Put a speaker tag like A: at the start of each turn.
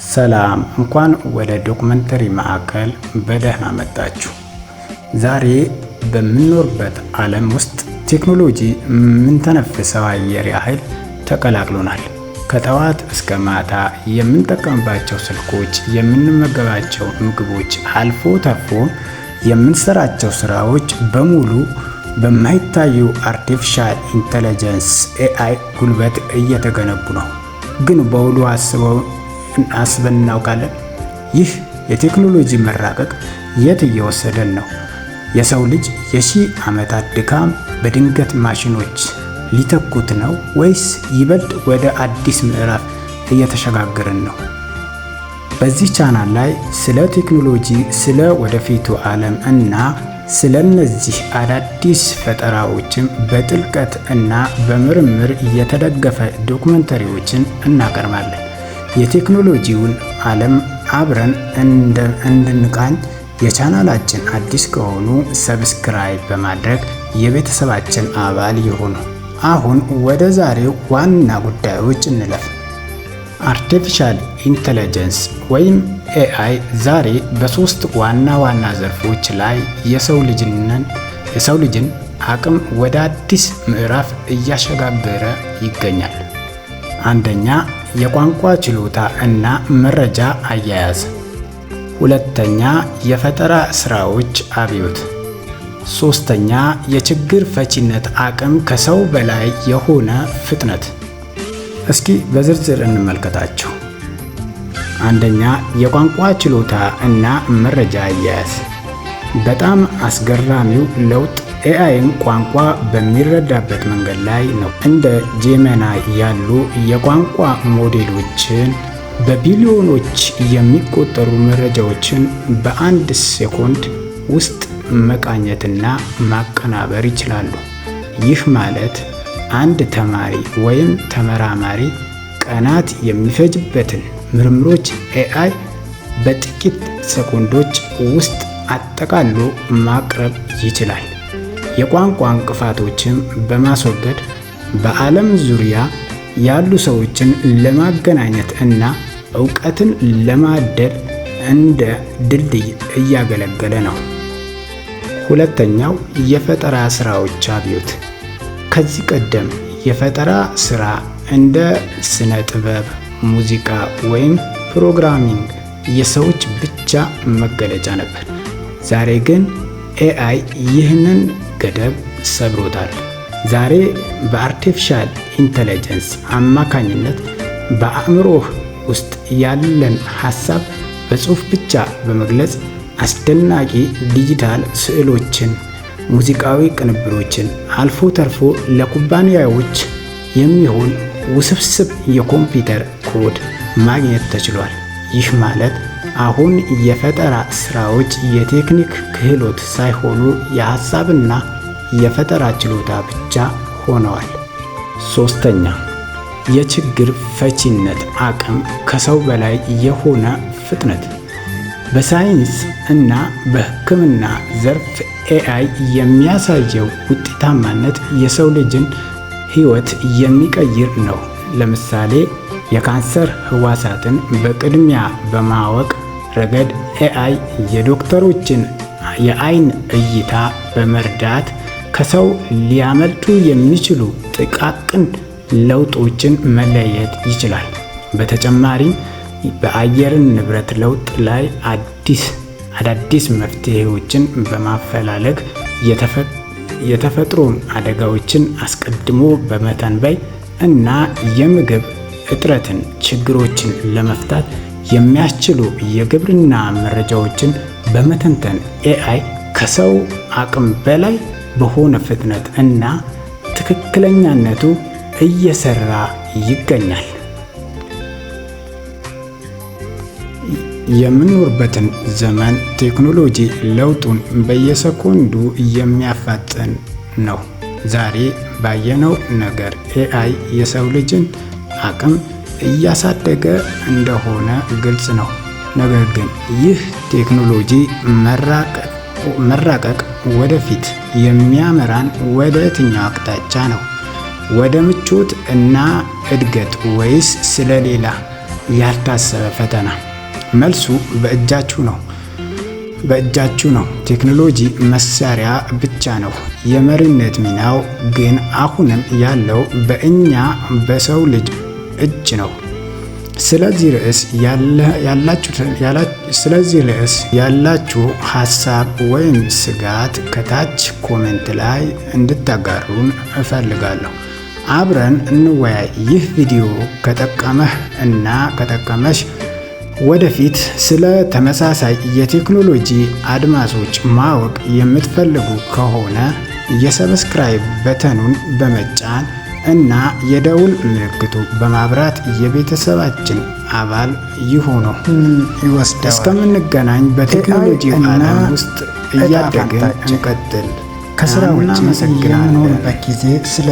A: ሰላም፣ እንኳን ወደ ዶክመንተሪ ማዕከል በደህና መጣችሁ። ዛሬ በምንኖርበት ዓለም ውስጥ ቴክኖሎጂ የምንተነፍሰው አየር ያህል ተቀላቅሎናል። ከጠዋት እስከ ማታ የምንጠቀምባቸው ስልኮች፣ የምንመገባቸው ምግቦች፣ አልፎ ተርፎ የምንሰራቸው ስራዎች በሙሉ በማይታዩ artificial intelligence AI ጉልበት እየተገነቡ ነው። ግን በውሉ አስበን እናውቃለን? ይህ የቴክኖሎጂ መራቀቅ የት እየወሰደን ነው? የሰው ልጅ የሺህ ዓመታት ድካም በድንገት ማሽኖች ሊተኩት ነው ወይስ ይበልጥ ወደ አዲስ ምዕራፍ እየተሸጋገርን ነው? በዚህ ቻናል ላይ ስለ ቴክኖሎጂ፣ ስለ ወደፊቱ ዓለም እና ስለ እነዚህ አዳዲስ ፈጠራዎችም በጥልቀት እና በምርምር የተደገፈ ዶክመንተሪዎችን እናቀርባለን። የቴክኖሎጂውን ዓለም አብረን እንድንቃኝ የቻናላችን አዲስ ከሆኑ subscribe በማድረግ የቤተሰባችን አባል ይሁኑ። አሁን ወደ ዛሬው ዋና ጉዳዮች እንለፍ። Artificial intelligence ወይም AI ዛሬ በሶስት ዋና ዋና ዘርፎች ላይ የሰው ልጅን አቅም ወደ አዲስ ምዕራፍ እያሸጋገረ ይገኛል። አንደኛ፣ የቋንቋ ችሎታ እና መረጃ አያያዝ። ሁለተኛ፣ የፈጠራ ስራዎች አብዮት። ሶስተኛ፣ የችግር ፈቺነት አቅም ከሰው በላይ የሆነ ፍጥነት። እስኪ በዝርዝር እንመልከታቸው። አንደኛ፣ የቋንቋ ችሎታ እና መረጃ አያያዝ። በጣም አስገራሚው ለውጥ AI ን ቋንቋ በሚረዳበት መንገድ ላይ ነው። እንደ Gemini ያሉ የቋንቋ ሞዴሎችን በቢሊዮኖች የሚቆጠሩ መረጃዎችን በአንድ ሴኮንድ ውስጥ መቃኘትና ማቀናበር ይችላሉ። ይህ ማለት አንድ ተማሪ ወይም ተመራማሪ ቀናት የሚፈጅበትን ምርምሮች AI በጥቂት ሴኮንዶች ውስጥ አጠቃሎ ማቅረብ ይችላል። የቋንቋ እንቅፋቶችን በማስወገድ በዓለም ዙሪያ ያሉ ሰዎችን ለማገናኘት እና እውቀትን ለማደል እንደ ድልድይ እያገለገለ ነው። ሁለተኛው፣ የፈጠራ ስራዎች አብዮት። ከዚህ ቀደም የፈጠራ ስራ እንደ ስነ ጥበብ፣ ሙዚቃ ወይም programming የሰዎች ብቻ መገለጫ ነበር። ዛሬ ግን AI ይህንን ገደብ ሰብሮታል። ዛሬ በ artificial intelligence አማካኝነት በአእምሮህ ውስጥ ያለን ሐሳብ በጽሑፍ ብቻ በመግለጽ አስደናቂ ዲጂታል ስዕሎችን፣ ሙዚቃዊ ቅንብሮችን፣ አልፎ ተርፎ ለኩባንያዎች የሚሆን ውስብስብ የኮምፒውተር ኮድ ማግኘት ተችሏል። ይህ ማለት አሁን የፈጠራ ስራዎች የቴክኒክ ክህሎት ሳይሆኑ የሐሳብና የፈጠራ ችሎታ ብቻ ሆነዋል። ሶስተኛ፣ የችግር ፈቺነት አቅም ከሰው በላይ የሆነ ፍጥነት። በሳይንስ እና በሕክምና ዘርፍ AI የሚያሳየው ውጤታማነት የሰው ልጅን ሕይወት የሚቀይር ነው። ለምሳሌ የካንሰር ህዋሳትን በቅድሚያ በማወቅ ረገድ AI የዶክተሮችን የአይን እይታ በመርዳት ከሰው ሊያመልጡ የሚችሉ ጥቃቅን ለውጦችን መለየት ይችላል። በተጨማሪም በአየር ንብረት ለውጥ ላይ አዳዲስ መፍትሄዎችን በማፈላለግ፣ የተፈጥሮ አደጋዎችን አስቀድሞ በመተንበይ እና የምግብ እጥረትን ችግሮችን ለመፍታት የሚያስችሉ የግብርና መረጃዎችን በመተንተን AI ከሰው አቅም በላይ በሆነ ፍጥነት እና ትክክለኛነቱ እየሰራ ይገኛል። የምንኖርበትን ዘመን ቴክኖሎጂ ለውጡን በየሰኮንዱ የሚያፋጥን ነው። ዛሬ ባየነው ነገር AI የሰው ልጅን አቅም እያሳደገ እንደሆነ ግልጽ ነው። ነገር ግን ይህ ቴክኖሎጂ መራቀቅ ወደፊት የሚያመራን ወደ የትኛው አቅጣጫ ነው? ወደ ምቾት እና እድገት ወይስ ስለሌላ ያልታሰበ ፈተና? መልሱ በእጃችሁ ነው። ቴክኖሎጂ መሳሪያ ብቻ ነው። የመሪነት ሚናው ግን አሁንም ያለው በእኛ በሰው ልጅ እጅ ነው። ስለዚህ ርዕስ ያላችሁ ሀሳብ ወይም ስጋት ከታች comment ላይ እንድታጋሩን እፈልጋለሁ። አብረን እንወያይ። ይህ ቪዲዮ ከጠቀመህ እና ከጠቀመሽ፣ ወደፊት ስለ ተመሳሳይ የቴክኖሎጂ አድማሶች ማወቅ የምትፈልጉ ከሆነ የ subscribe button ኑን በመጫን እና የደውል ምልክቱ በማብራት የቤተሰባችን አባል ይሁኑ።
B: ይወስደዋል።
A: እስከምንገናኝ በቴክኖሎጂ
B: AI እና
A: ዓለም ውስጥ
B: ዕጣ
A: እያደግን
B: ፈንታችን።
A: እንቀጥል።
B: ከስራ ውጭ
A: እናመሰግናለን።
B: የምንሆንበት ጊዜ ስለ